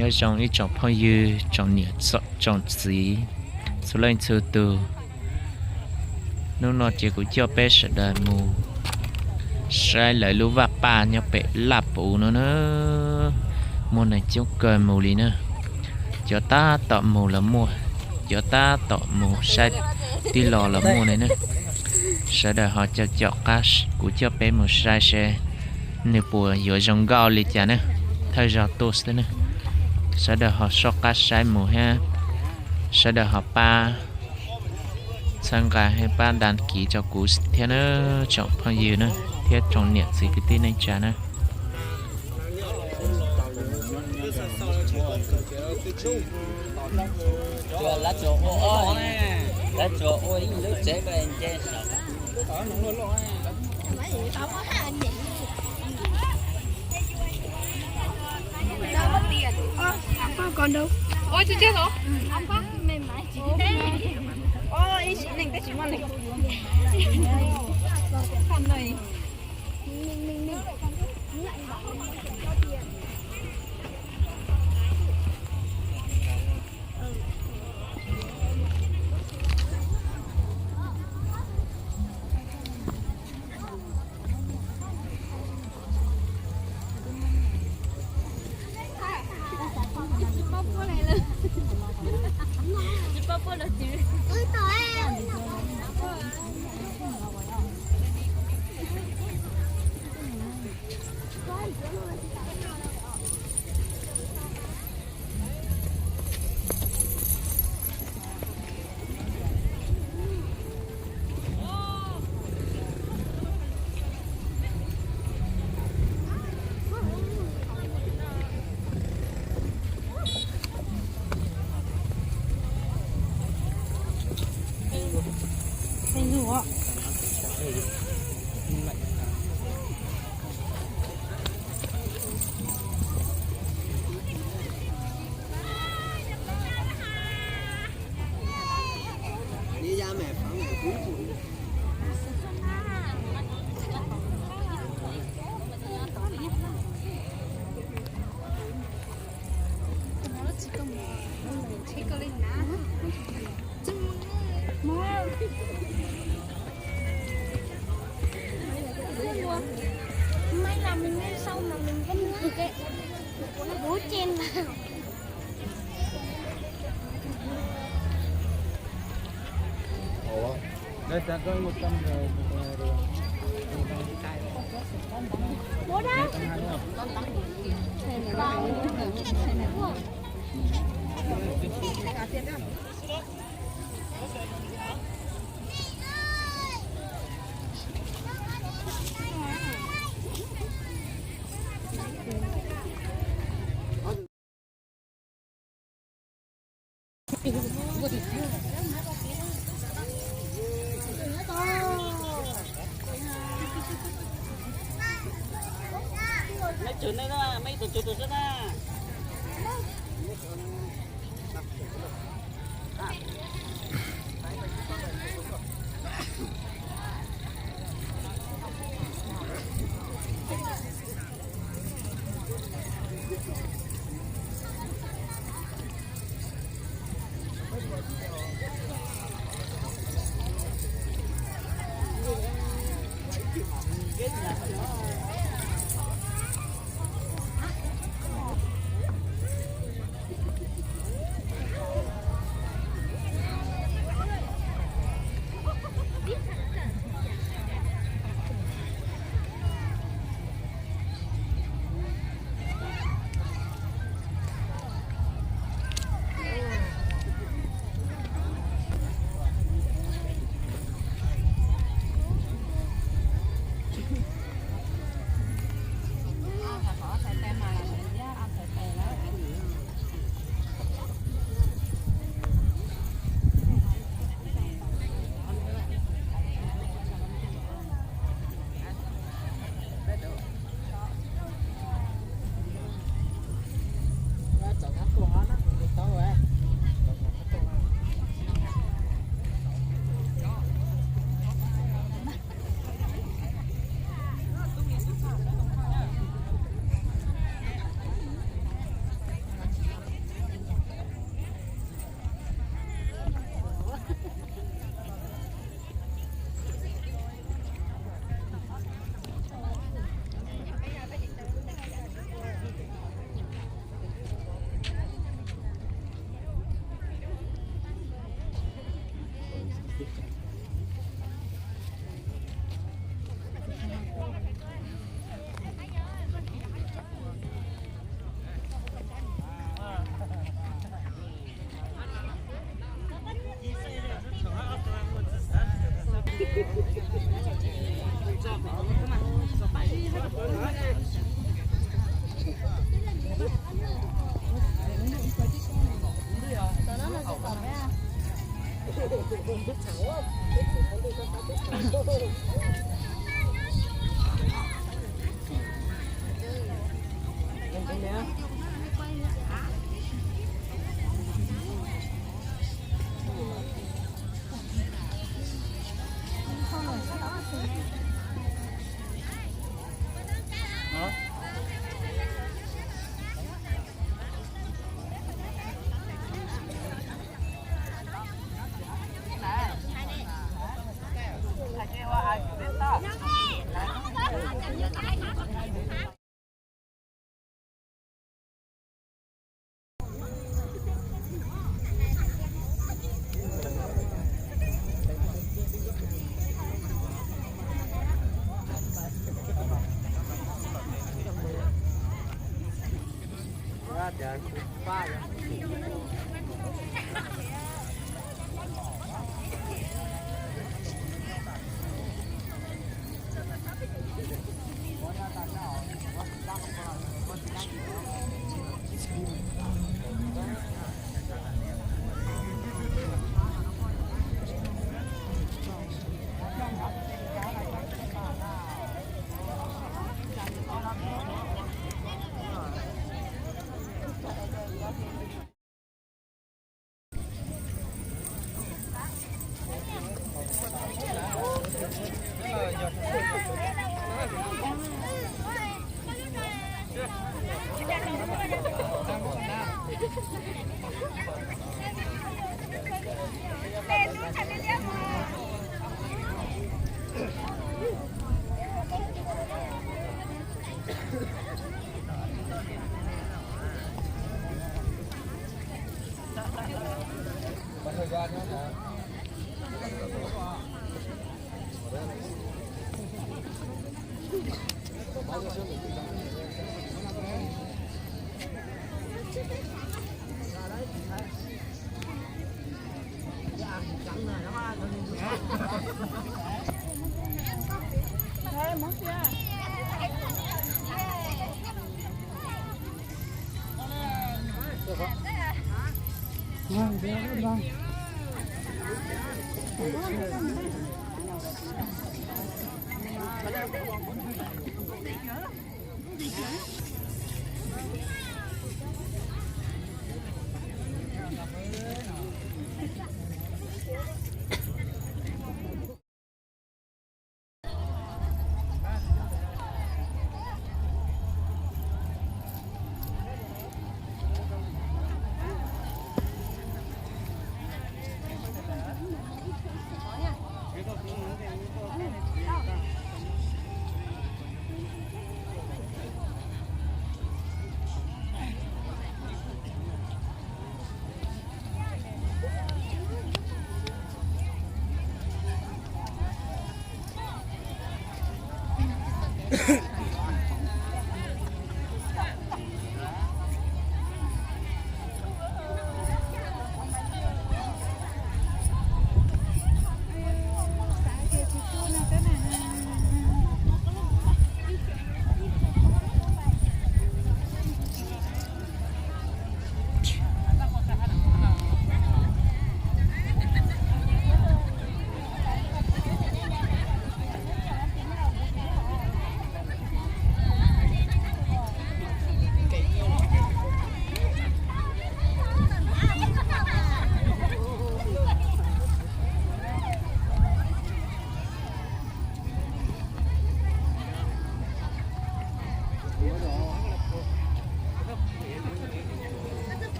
Nyob zoo ib tsoom phooj ywg, tsoom niam tsoom txiv, txhua leej txhua tus. Hnub no ces kuv coj peb sawv daws mus saib lawv lub vaj paj nyob pem Laj Puv no na. Muaj neeg coob kawg mus li na. Cov tab tom mus los muaj, cov tab tom mus saib tib los los muaj li na. Sawv daws ho caum caum qab kuv coj peb mus saib seb nws puas yuav zoo nkauj li cas na. Thawj zaug tuaj xwb na. Sawv daws ho soj qab saib mus thiab. Sawv daws ho pab txhawb nqa thiab pab đăng ký rau kuv thiab na, tsoom phooj ywg na, thiab tsoom niam txiv kwv tij neej tsa na. Máy làm mình lên sau mà mình vẫn ngứa cái bố trên vào. Ủa? Đây, ta có một trăm rồi, một trăm hai đúng không? Một trăm hai đúng không? Mấy trường đây đó, mấy tụi trường trường đó. Ov,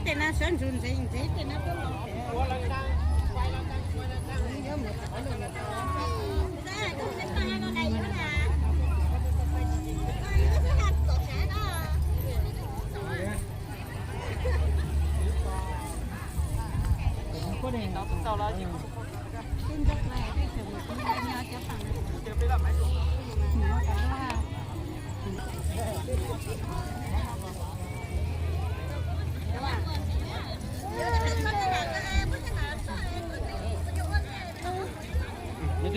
tes na sawv ntsug ntsev ntsev tes na.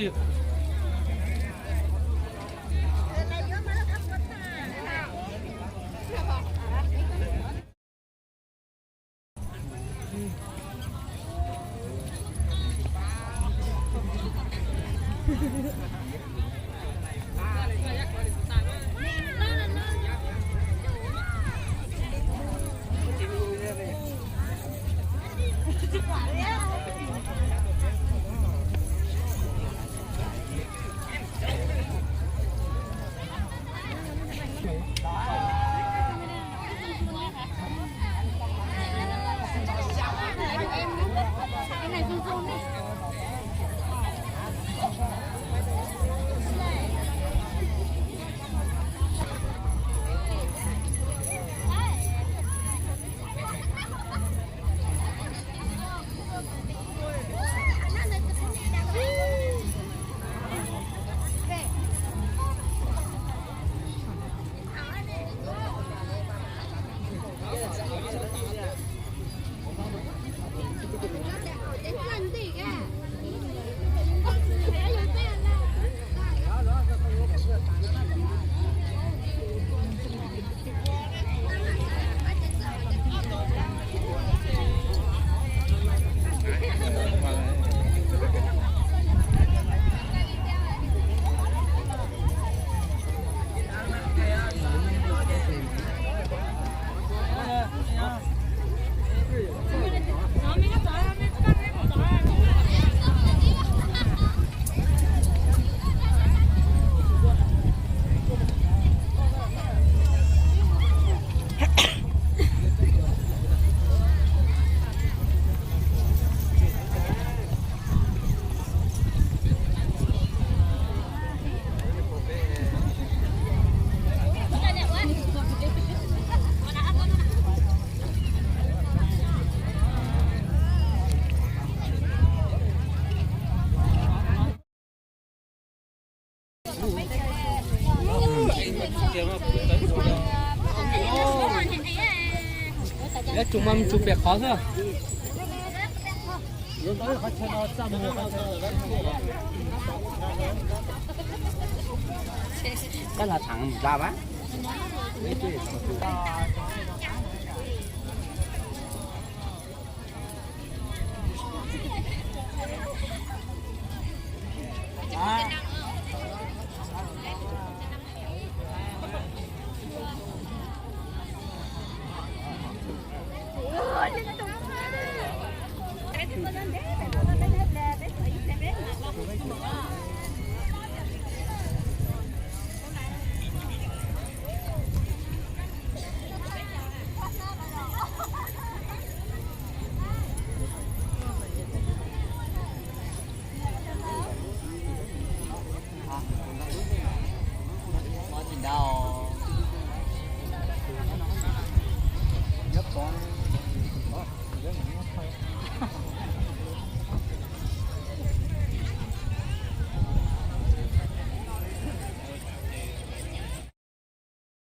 Yuav tsum mas tsum pem qhov xwb. Koj los thẳng ra bác.